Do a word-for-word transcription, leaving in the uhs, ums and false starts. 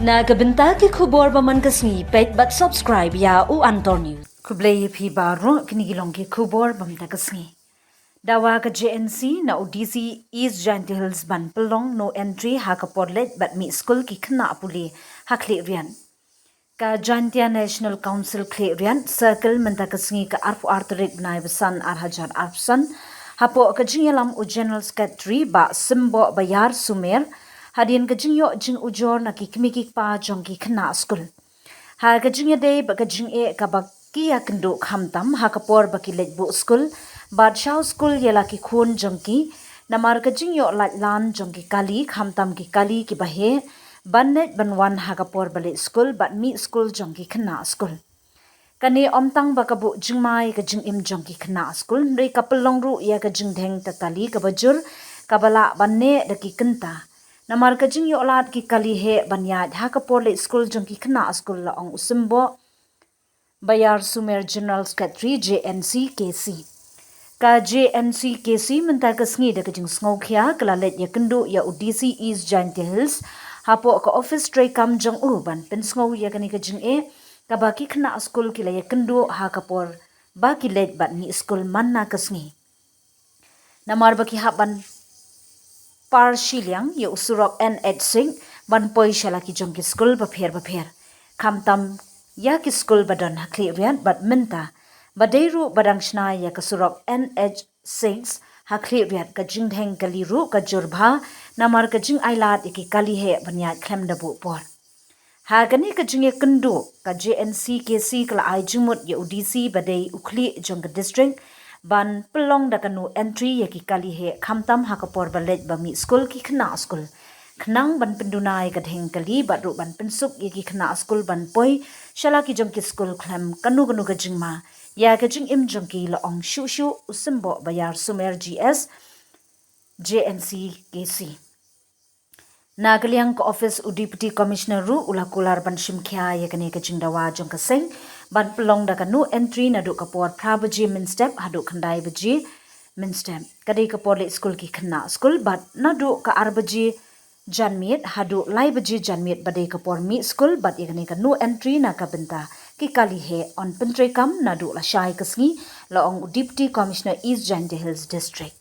Na ka bynta ki khubor ba man ka sngi, peit bad subscribe ïa u Antor News. Khublei ïa phi baroh, kine ki long ki khubor ba man ka sngi. Dawa ka J N C na u D C East Jaintia Hills ban pynlong no entry ha ka por leit bad mih skul ki khynnah pule ha Khliehriat. Ka Jaintia National Council Khliehriat Circle mynta ka sngi ka arphew ar tarik bnai ba san ar hajar arphew san, hapoh ka jingïalam u General Secretary Bah Symboh Bayar Sumer, hadien ka jingïoh jingujor na ki kmie ki kpa jong ki khynnah skul. Ha ka jingïadei bad ka jingeh kaba ki ïakynduh khamtam ha ka por ba ki leit buh skul bad shaw skul ïa la ki khun jong ki, namar ka jingïoh laitlan jong ki kali, khamtam ki kali kiba heh ban leit ban wan ha ka por ba leit skul bad mih skul jong ki khynnah skul. Kane ym tang ba ka buh jingma ïa ka jingim jong ki khynnah skul, hynrei ka pynlong ruh ïa ka jingdheng tatali kaba jur, kaba lah ban neh da ki kynta. Namar ka jingïoh lad ki kali heh ban ïaid ha ka por leit skul jong ki khynnah skul, la ong u Symboh Bayar Sumer, General Secretary J N C K C. Ka J N C K C mynta ka sngi da ka jingsngewkhia ka la leit ïakynduh ïa u D C East Jaintia Hills hapoh ka office treikam jong u ban pynsngew ïa kane ka jingeh kaba ki khynnah skul ki la ïakynduh ha ka por ba ki leit bad mih skul mynta ka sngi. Namar ba ki hap ban par shiliang ïa u surok N H six ban poi sha la ki jong ki skul bapher bapher, khamtam ïa ki skul ba don ha Khliehriat bad mynta ba dei ruh ba dang shna ïa ka surok N H six ha Khliehriat, ka jingdheng kali ruh ka jur bha namar ka jingailad ïa ki kali heh ban ïaid khlem da buh por. Ha kane ka jingïakynduh, ka J N C K C ka la ai jingmut ïa u D C ba dei u khlieh jong ka district ban pynlong da ka no entry ïa ki kali heh khamtam ha ka por ba leit ba mih skul ki khynnah skul, khnang ban pynduna ïa ka dheng kali bad ruh ban pynsuk ïa ki khynnah skul ban poi sha la ki jong ki skul khlem kano kano ka jingma ïa ka jingim jong ki, la ong shuh shuh u Symboh Bayar Sumer, G S, J N C K C. Na ka liang ka office u Deputy Commissioner ruh u la kular ban shim khia ïa kane ka jingdawa jong ka seng ban pynlong da ka no entry naduh ka por phra baje mynstep haduh khyndai baje mynstep, ka dei ka por leit skul ki khynnah skul, bad naduh ka ar baje janmiet haduh lai baje janmiet ba dei ka por mih skul, bad ïa kane ka no entry na ka bynta ki kali heh yn pyntreikam naduh lashai ka sngi, la ong u Deputy Commissioner East Jaintia Hills District.